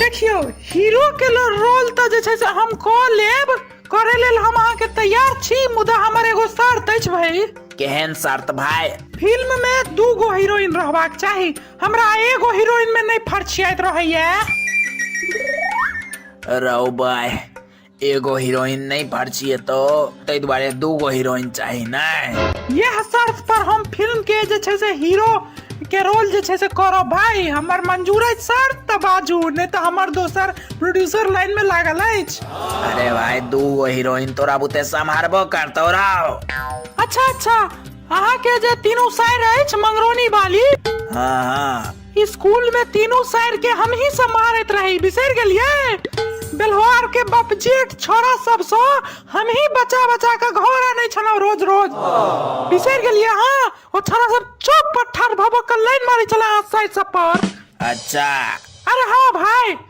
देखियौ, हीरो के रोल तऽ जे छै से हम कऽ लेब, करे लेल हम अहाँके तैयार छी, मुदा हमर एगो शर्त अछि भाई। केहन शर्त भाई? फिल्म में 2 गो हीरोइन रहबाक चाही, हमरा एगो हीरोइन में नहीं फरछियाइत रहैया। रौ भाई, एगो हीरोइन नहीं फरछिए तो ताहि दुआरे 2 गो हीरोइन चाही ने। यह शर्त पर हम फिल्म के जे छै से हीरो के रोल जे छै से करब भाई। हमर मंजूर अछि शर्त तऽ बाजू, नहीं तऽ हमर दोसर प्रोड्यूसर लाइन में लागल अछि। अरे भाई, 2 गो हीरोइन तोरा बुते सम्हारबो करतौ रौ। अच्छा अच्छा, अहाँ के जे तीनू साइर अछि मंगरौनी वाली, हाँ हाँ, स्कूल में तीनू साइर के हम ही सम्हारैत रही, बिसरि गेलियै? बेलवार के बपजेठ छोरा सबसँ हम ही बचा बचा के घर आनै छलहुँ रोज रोज, बिसरि गेलियै? हाँ, ओ छोरा सब चौक पर ठाढ़ भऽ भऽ के लाइन मारै छलै अहाँ साइर सब पर। अच्छा। अरे हाँ भाई।